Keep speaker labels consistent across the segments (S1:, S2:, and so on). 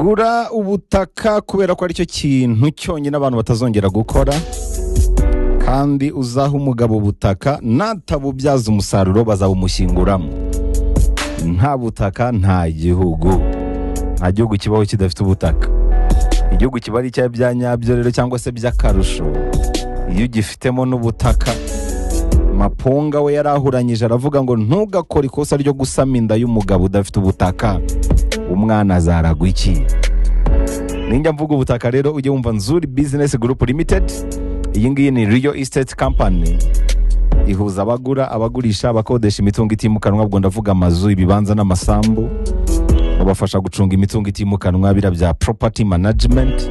S1: Gura ubutaka kubera ko aricyo kintu cyonyine abantu batazongera gukora, kandi uzaha umugabo ubutaka natabubyaza umusaruro bazabumushyinguramo. Nta butaka nta gihugu, nta gihugu kibaho kidafite ubutaka. Igihugu kiba ari icya bya nyabyo rero cyangwa se by'akarusho iyo ugifitemo n'ubutaka. Mapunga we yarahuranyije aravuga ngo ntugakore ikosa ryo gusama inda y'umugabo udafite ubutaka, umwana azaragwa iki? Ninjya mvuga ubutaka rero ujye wumva Nzuri Business Group Limited. Iyi ngiyi ni Real Estate Company ihuza abagura, abagurisha, abakodesha imitungo itimukanwa, ubwo ndavuga amazu, ibibanza n'amasambu. Babafasha gucunga imitungo itimukanwa, bira bya property management,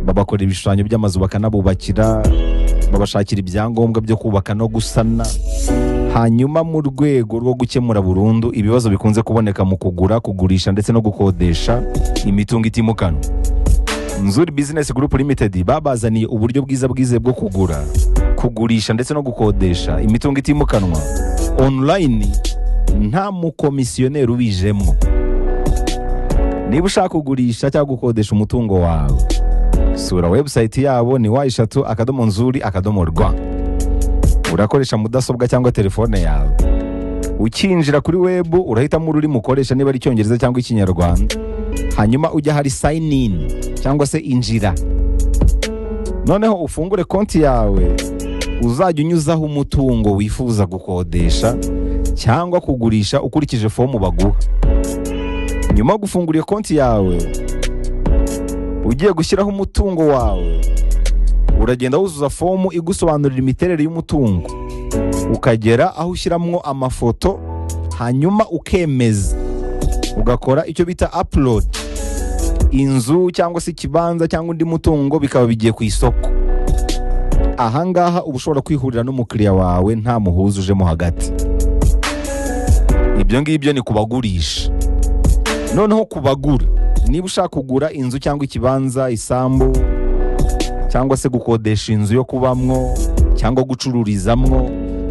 S1: babakora ibishushanyo by'amazu bakanabubakira, babashakira ibyangombwa byo kubaka no gusana. Hanyuma mu rwego rwo gukemura burundu ibibazo bikunze kuboneka mu kugura, kugurisha ndetse no gukodesha imitungo itimukanwa, Nzuri Business Group Limited babazaniye uburyo bwiza bwizewe bwo kugura, kugurisha ndetse no gukodesha imitungo itimukanwa online, nta mukomisiyoneri ubijemo. Niba ushaka kugurisha cyangwa gukodesha umutungo wawe, sura website yabo ni w3.nzuri.rwa. Urakoresha mudasobwa cyangwa telefone yawe. Ukinjira kuri web urahitamo ururimi ukoresha, niba ari Icyongereza cyangwa Ikinyarwanda, hanyuma ujya hari sign in cyangwa se injira, noneho ufungure konti yawe uzajya unyuzaho umutungo wifuza gukodesha cyangwa kugurisha ukurikije fomu baguha. Nyuma yo gufungura iyo konti yawe, ugiye gushyiraho umutungo wawe, uragenda wuzuza fomu igusobanurira imiterere y'umutungo, ukagera aho ushyiramo amafoto, hanyuma ukemeza, ugakora icyo bita upload. Inzu cyangwa se ikibanza cyangwa undi mutungo bikaba bigiye ku isoko. Ahangaha uba ushobora kwihurira n'umukiriya wawe nta muhuza ujemo hagati. Ibyo ngibyo ni kubagurisha. Noneho kubagura, niba ushaka kugura inzu cyangwa ikibanza, isambu, cyangwa se gukodesha inzu yo kubamwo cyangwa gucururizamwo,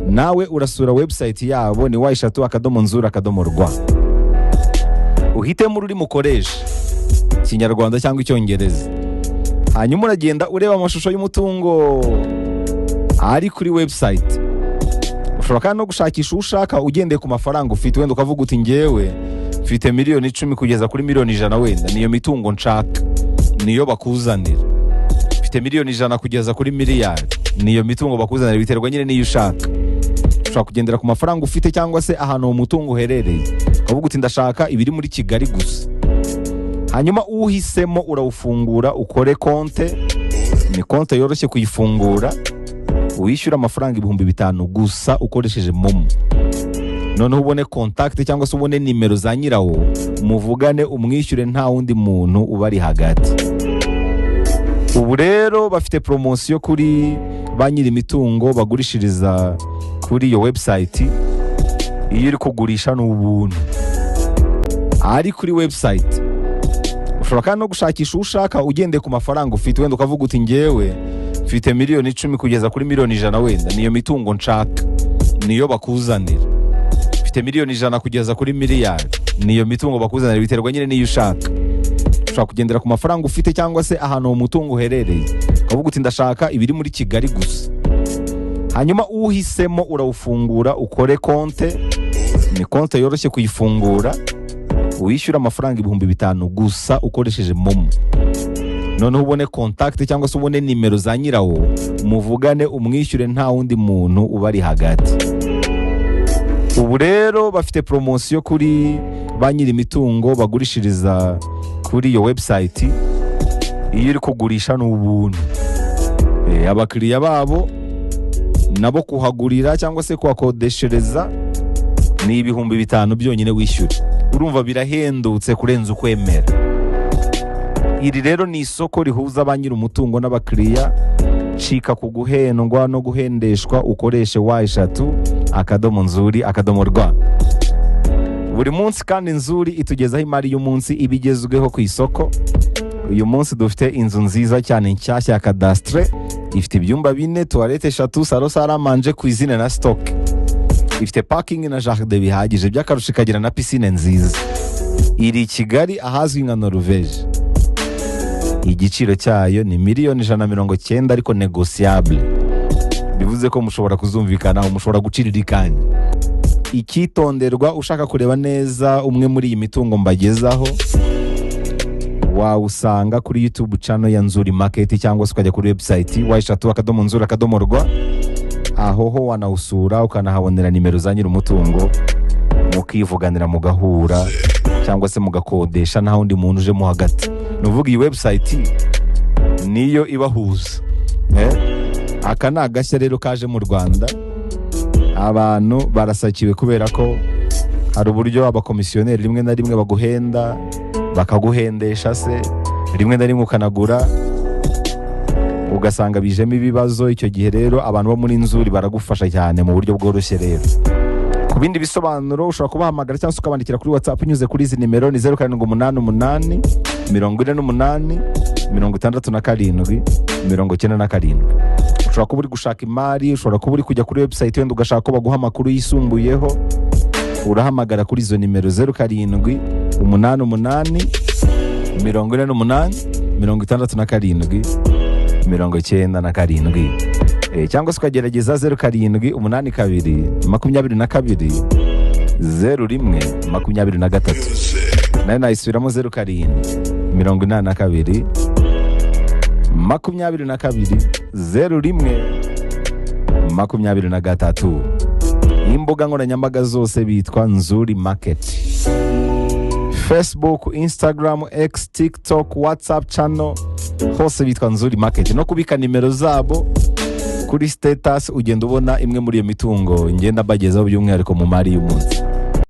S1: nawe urasura website yabo ni w3.nzuri.rwa, uhitemo ururimi ukoresha, Ikinyarwanda cyangwa Icyongereza, hanyuma uragenda ureba amashusho y'umutungo ari kuri website. Ushobora kandi no gushakisha uwo ushaka ugendeye ku mafaranga ufite, wenda ukavuga uti ngewe mfite miliyoni 10 kugeza kuri miliyoni 100, wenda niyo mitungo nshaka, niyo bakuzanira. Mfite miliyoni 100 kugeza kuri miliyari, niyo mitungo bakuzanira. Biterwa nyine n'iyo ushaka. Ushobora kugendera ku mafaranga ufite cyangwa se ahantu uwo mutungo uherereye, ukavuga uti ndashaka ibiri muri Kigali gusa. Hanyuma uhisemo urawufungura, ukore konte. Ni konte yoroshye kuyifungura, wishyura amafaranga 5000 gusa ukoresheje MoMo. Noneho ubone contact cyangwa se ubone nimero za nyirawo, muvugane, umwishyure nta wundi muntu ubari hagati. Ubu rero bafite poromosiyo kuri ba nyiri imitungo bagurishiriza kuri iyo website. Iyo uri kugurisha ni ubuntu ari kuri website. Ushobora kandi no gushakisha uwo ushaka ugendeye ku mafaranga ufite, wenda ukavuga uti ngewe mfite miliyoni 10 kugeza kuri miliyoni 100, wenda niyo mitungo nshaka, niyo bakuzanira. Mfite miliyoni 100 kugeza kuri miliyari, niyo mitungo bakuzanira. Biterwa nyine n'iyo ushaka. Ushobora kugendera ku mafaranga ufite cyangwa se ahantu uwo mutungo uherereye, ukavuga uti ndashaka ibiri muri Kigali gusa. Hanyuma uhisemo urawufungura, ukore konte. Ni konte yoroshye kuyifungura, wishyura amafaranga 5000 gusa ukoresheje MoMo. Noneho ubone contact cyangwa se ubone nimero za nyirawo, muvugane, umwishyure nta wundi muntu ubari hagati. Ubu rero bafite poromosiyo kuri ba nyiri imitungo bagurishiriza kuri iyo website. Iyo uri kugurisha ni ubuntu. Abakiriya babo nabo kuhagurira cyangwa se kuhakodeshereza ni 5000 byonyine wishyura. Urumva birahendutse kurenza ukwemera. Iri rero ni isoko rihuza ba nyiri umutungo n'abakiriya. Cika ku guhendwa no guhendeshwa, ukoreshe w3.nzuri.rwa. Buri munsi kandi Nzuri itugezaho imari y'umunsi iba igezweho ku isoko. Uyu munsi dufite inzu nziza cyane nshyashya ya kadasitire, ifite ibyumba bine, tuwarete eshatu, salo, saramanje, cuisine na stock, ifite parking na jardin bihagije, by'akarusho ikagira na piscine nziza. Iri i Kigali ahazwi nka Noruveje. Igiciro cyayo ni 190 miliyoni, ariko négociable, bivuze ko mushobora kuzumvikana, mushobora guciririkanya. Icyitonderwa: ushaka kureba neza umwe muri iyi mitungo mbagezaho, wawusanga kuri YouTube channel ya Nzuri Market, cyangwa se ukajya kuri website www.nzuri.rw. Aho ho wanawusura, ukanahabonera nimero za nyir'umutungo, mukivuganira, mugahura cyangwa se mugakodesha, nta wundi muntu ujemo hagati. Ni ukuvuga iyi website niyo ibahuza. Aka ni agashya rero kaje mu Rwanda. Abantu barasakiwe kubera ko hari uburyo abakomisiyoneri rimwe na rimwe baguhenda, bakaguhendesha se, rimwe na rimwe ukanagura ugasanga bijemo ibibazo. Icyo gihe rero abantu bo muri Nzuri baragufasha cyane mu buryo bworoshye. Rero ku bindi bisobanuro ushobora kubahamagara cyangwa se ukabandikira kuri WhatsApp unyuze kuri izi nimero: ni 0788 48 67 97. Ushobora kuba uri gushaka imari, ushobora kuba uri kujya kuri website wenda ugashaka ko baguha amakuru yisumbuyeho, urahamagara kuri izo nimero: 0788 48 67 97, cyangwa se ukagerageza 0782 22 01 23. Nayo nayisubiramo: 0782 22 01 23. Imbuga nkoranyambaga zose bitwa Nzuri Market: Facebook, Instagram, X, TikTok, WhatsApp channel, hose bitwa Nzuri Market. No kubika nimero zabo kuri status, ugenda ubona imwe muri iyo mitungo ngenda mbagezaho by'umwihariko mu mari y'umunsi.